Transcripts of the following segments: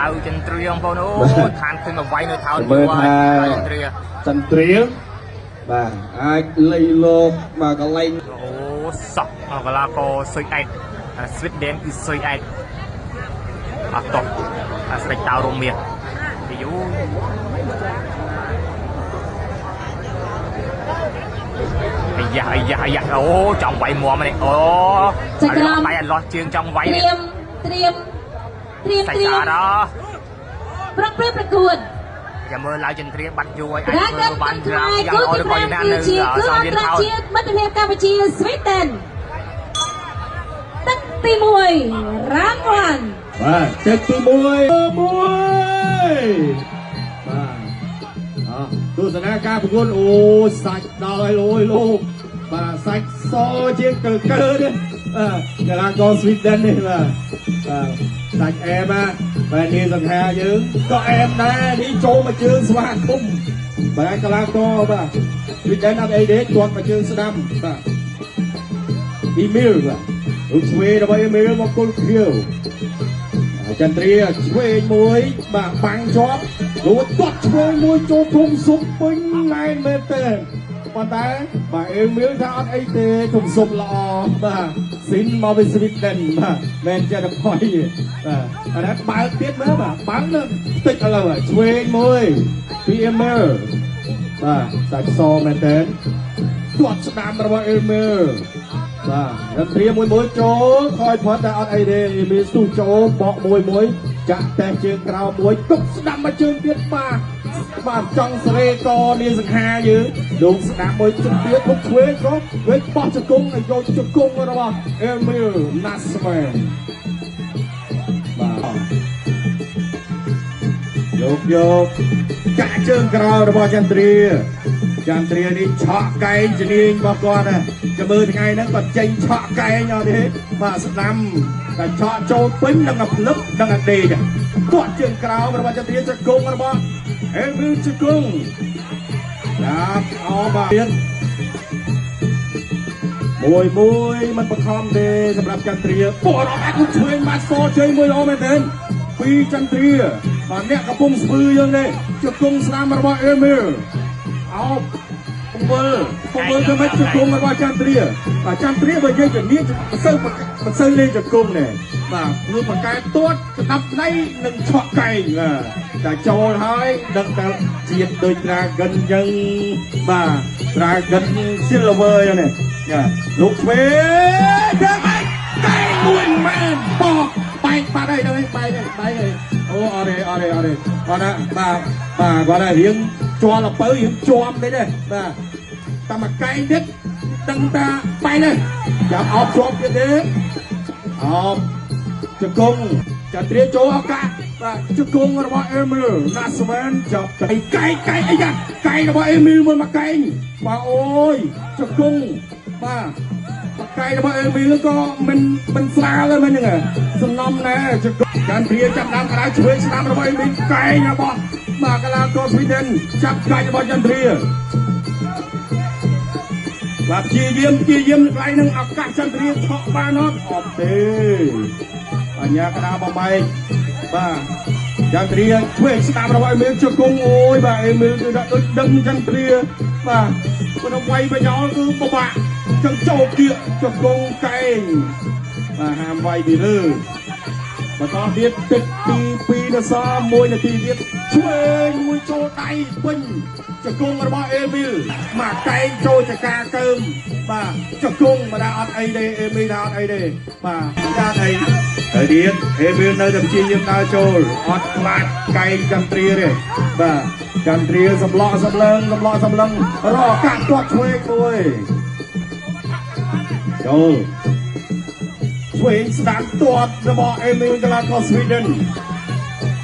ឡៅចន្ទ្រាបងប្អូនអូឋានឃើញមកវាយនៅថោន មើលថា ចន្ទ្រា ចន្ទ្រាបាទអាចលៃលោកបាទកន្លែង អូសក់កលាករសុយអែតស្វីដេនគឺសុយអែតអត់តោះស្ដេចតៅរមៀសយូអាយ៉ាអាយ៉ាអាយ៉ាអូចង់វាយមាំនេះអូដៃអត់លោះជើងចង់វាយនេះ ត្រៀមត្រៀមត្រៀម សាច់ ត្រៀម ស្អាតអ ប្រឹកព្រៀបប្រកួត ចាំមើលឡើយចន្ទ្រាបាត់យូរហើយ រ៉ា អាចធ្វើ កិន បាន ខ្មែរ យ៉ាង គូ ល្អ ទី ឬក៏យ៉ាងណា 5 នៅ គឺជាគូ ស អន្តរ ង្វៀនថោន ជាតិមិត្តភាពកម្ពុជាស្វីដេនទឹកទី1រ៉ាង1 បាទទឹកទី1 1បាទអោះទស្សនាការប្រកួតអូសាច់ដល់ហើយអូយលោកបាទសាច់សជាងកើកើនេះបាទកីឡាករស្វីដេននេះបាទបាទសាច់អែមណាបាទនេះសង្ហាយើងក៏អែមដែរនេះចូលមកជើងស្វាគមន៍បាទកីឡាករបាទស្វីដេនអត់អីទេទាត់មកជើងស្ដាំបាទអ៊ីមីលបាទរូបឆ្វេងរបស់អ៊ីមីលមកគល់ខៀវចន្ទ្រាឆ្វេងមួយបាទបាំងជាប់រួចទាត់ឆ្វេងមួយចូលធំសុំពេញណែនមែនទេប៉ុន្តែបាទអេមីលថាអត់អីទេធំសុំល្អបាទស៊ីនមកពីស្វីដេនបាទមែនចេះតែផុយបាទអានេះបើកទៀតមើលបាទបើកនៅតិចឥឡូវឆ្វេងមួយពីអេមីលបាទសាច់សមែនទេទាត់ស្ដាំរបស់អេមីលបាទចន្ទ្រាមួយមួយចូលខយផុតតែអត់អីទេអេមីលស្ទុះចូលបកមួយមួយចាក់តែជើងក្រោមមួយទុកស្ដាំមកជើងទៀតបាទបាទចង់សេរីកនាសង្ហាយើងលោកស្ដាំមួយជើងទៀតពុកឆ្វេងក៏វិញបោះជង្គង់ឲ្យយកជង្គង់របស់អេមីលណាស្មែនបាទយកយកចាក់ជើងក្រោយរបស់ចន្ទ្រាចន្ទ្រានេះឆក់កែងជំនាញរបស់គាត់ណាចាំមើលថ្ងៃហ្នឹងគាត់ចេញឆក់កែងអត់ទេបាទស្ដាំតែឆក់ចូលពេញនឹងតែភ្លឹបនឹងតែដេកគាត់ជើងក្រោមរបស់ចន្ទ្រាជង្គង់របស់អេមីលជង្គង់ចាប់អោបាទទៀតមួយមួយមិនបង្ខំទេសម្រាប់ចន្ទ្រាពរអត់អាចឆ្វេងបាទសជ័យមួយល្អមែនទេពីចន្ទ្រាបាទអ្នកកំពុងស្ពឺយើងនេះជង្គង់ស្ដាំរបស់អេមីលអោពង្វិលពង្វិលធ្វើម៉េចជង្គង់របស់ចន្ទ្រាបាទចន្ទ្រាបើយើងជំនាញមិនសូវមិនសូវលេងជង្គង់ទេបាទគឺបកកែទាត់ស្ដាប់ដៃនិងឆក់កែងបាទតែចូលហើយដឹងតែជាតិដូច Dragon អញ្ចឹងបាទ Dragon Silver អញ្ចឹងនេះចាលោកឆ្វេងធ្វើម៉េចកែងមួយមែនបកបែកបាត់ហើយដល់បែកហើយបែកហើយអូអត់ទេអត់ទេអត់ទេគាត់ថាបាទបាទគាត់ថារៀងជាប់លពៅរៀងជាប់តិចទេបាទតែមកកែងទៀតដឹងតាបែកនេះចាំអោបជាប់ទៀតទេអោបជង្គង់ចន្ទ្រាចូលឱកាសបាទជង្គង់របស់អេមីលណាស្មែនចាប់តែកែងកែងអីយ៉ាកែងរបស់អេមីលមួយមកកែងបាទអូយជង្គង់បាទបកែងរបស់អេមីលក៏មិនមិនស្រាលទេមែនហ្នឹងសំណំណែជង្គង់ចន្ទ្រាចាប់ដើមក្រៅឆ្វេងស្ដាំរបស់អេមីលកែងរបស់បាទកីឡាករស្វីដេនចាប់កាច់របស់ចន្ទ្រាបាទព្យាយាមព្យាយាមកន្លែងហ្នឹងឱកាសចន្ទ្រាឆក់បានអត់អត់ទេបញ្ញាក្តារបំបែកបាទចន្ទ្រាឆ្វេងស្ដាំរបស់អេមីលជង្គង់អូយបាទអេមីលគឺដាក់ដូចដឹងចន្ទ្រាបាទគាត់វាយបញ្ញាគឺពិបាកចឹងចូលគៀកជង្គង់កែងបាទហាមវាយពីលើបន្តទៀតទឹកទី2ដល់ស1នាទីទៀតឆ្វេងមួយចូលដៃពេញជង្គង់របស់អេមីលមកកែងចូលចកាកើមបាទជង្គង់មិនថាអត់អីទេអេមីលថាអត់អីទេបាទថាអីទៅទៀតអេមីលនៅតែព្យាយាមដើរចូលអត់ខ្លាចកែងចន្ទ្រាទេបាទចន្ទ្រាសម្លក់សម្លឹងសម្លក់សម្លឹងរកកាក់ទាត់ឆ្វេងមួយចូលឆ្វេងស្ដាំទាត់របស់អេមីលកីឡាករស្វីដេន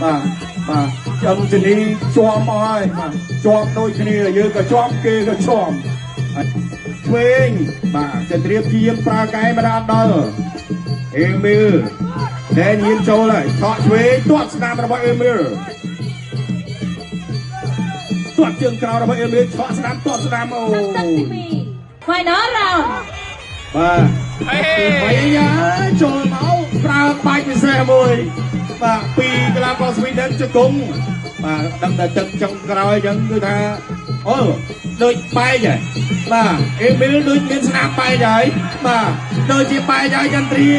បាទបាទចំជំនីជាប់មកហើយបាទជាប់ដូចគ្នាយើងក៏ជាប់គេក៏ជាប់ឆ្វេងបាទចន្ទ្រាព្យាយាមប្រើកែមិនដល់ដល់អេមីលតែញៀនចូលហើយឆក់ឆ្វេងទាត់ស្ដាំរបស់អេមីលទាត់ជើងក្រោយរបស់អេមីលឆក់ស្ដាំទាត់ស្ដាំអូ ទឹកទី2 Final round បាទ អេ បីយ៉ាចូលមកប្រើបាច់ពិសេសមួយបាទពីកីឡា កឡាករស្វីដិនជង្គង់បាទដឹងតែទឹកចុងក្រោយអញ្ចឹងគឺថាអូដូចបែកហ៎បាទអេមីលដូចមានស្នាមបែកហើយបាទដូចជាបែកហើយចន្ទ្រា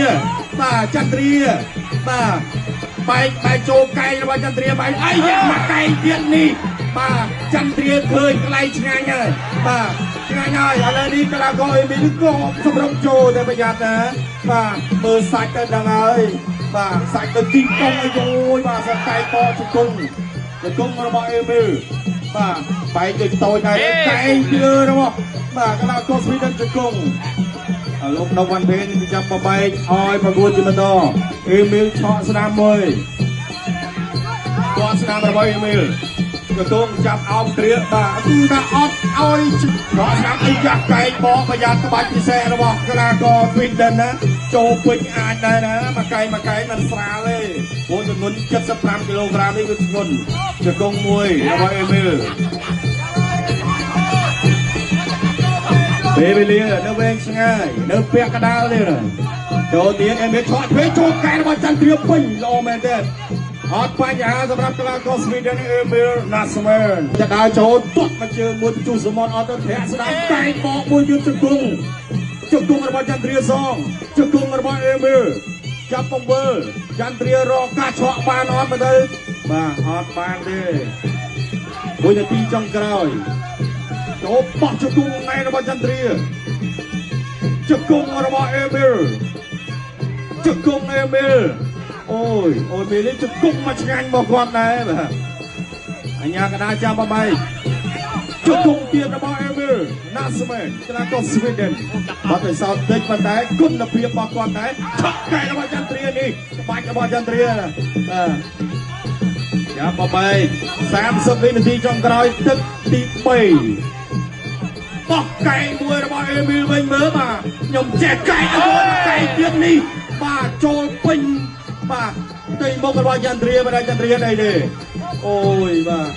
បាទចន្ទ្រាបាទបែកបែកចូលកែងរបស់ចន្ទ្រាបែកអីយ៉ាមកកែងទៀតនេះបាទចន្ទ្រាឃើញក្លៃឆ្ងាញ់ហើយបាទឆ្ងាញ់ហើយឥឡូវនេះកីឡាករអេមីលក៏សម្រុកចូលតែប្រយ័ត្នណាបាទមើលសាច់ទៅដឹងហើយបាទសាច់ទៅទីកងអីអូយបាទសកែបកជង្គង់ជង្គង់របស់អេមីលបាទបែកដូចតូចដែរកែងជឿរបស់បាទកីឡាករស្វីដិនជង្គង់លោកនៅវ៉ាន់ពេនចាប់បបែកឲ្យប្រកួតជាបន្តអេមីលឆក់ស្នាមមួយគាត់ស្នាមរបស់អេមីលជង្គង់ចាប់អោបគ្រាបាទគឺថាអត់ឲ្យឆក់ស្នាមអីយ៉ាស់កែងបកប្រយ័ត្នក្បាច់ពិសេសរបស់កីឡាករស្វីដិនណាចូលពេញអាចដែរណាមួយកែងមួយកែងមិនស្រាលទេព្រោះចំនួន75គីឡូក្រាមនេះគឺធ្ងន់ជង្គង់មួយរបស់អេមីលពេលវេលានៅវែងឆ្ងាយនៅពាក់កណ្ដាលទៀតចូលទៀតអេមីលឆក់ពេលចូលកែងរបស់ចន្ទ្រាពេញល្អមែនទេអត់បញ្ហាសម្រាប់កីឡាករស្វីដិនអេមីលណាស្មែនจะដើរចូលទាត់មកជើងមួយជុះសមុទ្រអត់ទៅធាក់ស្ដាំកែងបកមួយទៀតជង្គង់ជង្គង់របស់ចន្ទ្រាសងជង្គង់របស់អេមីលចាប់ពង្វើចន្ទ្រារកការឆក់បានអត់មកទៅបាទអត់បានទេមួយនាទីចុងក្រោយចូលបោះជង្គង់ណែរបស់ចន្ទ្រាជង្គង់របស់អេមីលជង្គង់អេមីលអូយអូយមីលនេះជង្គង់មកឆ្ងាញ់របស់គាត់ដែរបាទអញ្ញាកដាចាំបបែកជង្គង់ទៀតរបស់អេមីលណាស្មែនកីឡាករស្វីដិនបាត់ទៅសោតតិចប៉ុន្តែគុណភាពរបស់គាត់ដែរឆក់កែរបស់ចន្ទ្រានេះក្បាច់របស់ចន្ទ្រាបាទចាំបបែក30វិនាទីចុងក្រោយទឹកទី3បោះកែមួយរបស់អេមីលវិញមើលបាទខ្ញុំចេះកែឲ្យកែទៀតនេះបាទចូលពេញបាទទីមុខរបស់ចន្ទ្រាមិនដែរចន្ទ្រាអីទេអូយបាទ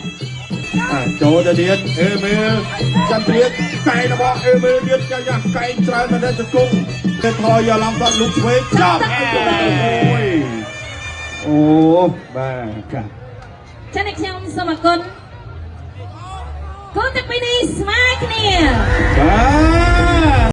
ចូលទៅទៀតអេមីលចន្ទ្រាកែរបស់អេមីលទៀតយ៉ាយ៉ាកែច្រើនមែនទេជង្គង់គេថយយកឡំគាត់លុកឆ្វេងចាប់អូយអូបាទចា ចា៎ខ្ញុំសូមអរគុណគូទាំងពីរនេះស្មើគ្នា បា